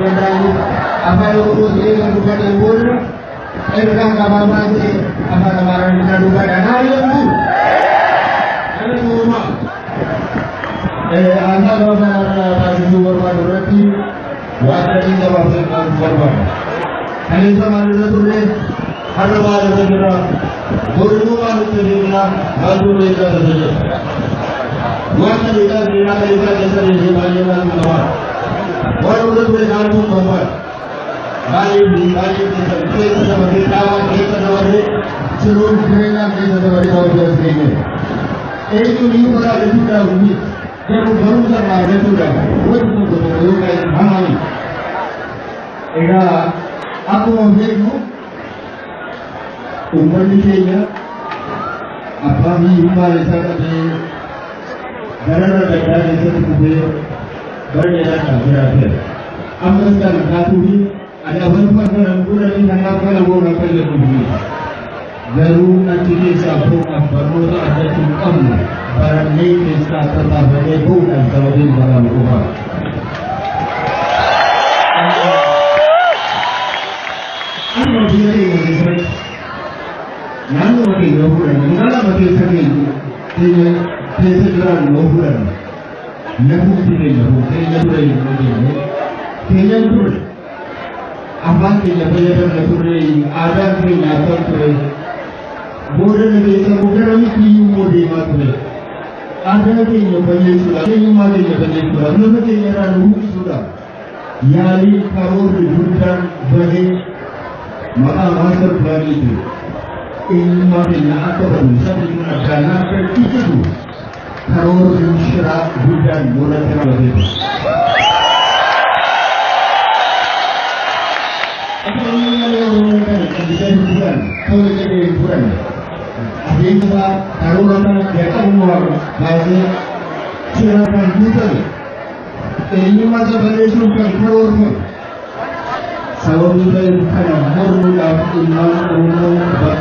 Danda'aniif afaan Oromoo eega dubbatan booda ergaa gabaabaa ta'e afaan Amaaraan isaa dubbadha. Naayyoon Galatooma. Haasaa gabaabaa taasisuu barbaadu irratti waan sadii gabaabsee kaasuu barbaada. Kaleessa maalirra turre, har'a maalirra jirra, boru maalitti deemna, maaltu nu eeggata jedha. Waan kaleessaa seenaa kaleessaa keessa deemee baay'ee maaltu qaba. Waan irra ture kaasuun barbaada. Baay'ee baay'ee keessa keessa dabarree, dhaabaa keessa dabarree, jiruun jireenyaa keessa dabarree sababa as geenye. Eenyuun iyyuu karaa jechuudhaaf miti. Garuu barumsa irraa argachuudhaaf wanti tokko tokko yoo ka'e hamaa miti. Egaa akkuma beeknu, uummanni keenya abbaa biyyummaa isaa dhabee, darara gaddaa keessatti kufee bara dheeraadhaaf jiraateera. Ammas kana kaasuufi ani abaluma kana godhanii kanaaf kana goona akka jedhu miti. Garuu achi keessaa bahuudhaaf barnoota argachuu qabnu barannee keessaa tattaafannee bahuudhaaf sababiin baraamu qofa. Amma biyya keenya keessatti, naannoo keenya yoo fudhanne, magaalaa keessa keenya keessa jiraannu yoo fudhanne, lafumti keenya kun keenya ture hin dandeenye, keenya ture, afaan keenya fayyadamna turre, aadaan keenya akkam ture, booda keessa immoo gara miti iyyuu immoo deemaa ture. Aadaa keenya balleessuudhaaf, eenyummaa keenya balleessuudhaaf, lafa keenya irraa nu buqqisuudhaaf yaaliin karoorri guddaan bahee maqaa master planiitiin eenyummaa keenya akka badu, sabni kun addaan akka ciccitu karoorri shiraa guddaan nurratti raawwatee ture. Akka inni malee Oromoon kana callisee hin fudhanne, tole jedhee hin fudhanne. Adeemsa karoora kana jalqabuma kaasee shira kan guutame, eenyummaa isa balleessuuf kan karoorfame sababii ta'eef, kana mormuudhaaf ilmaan Oromoo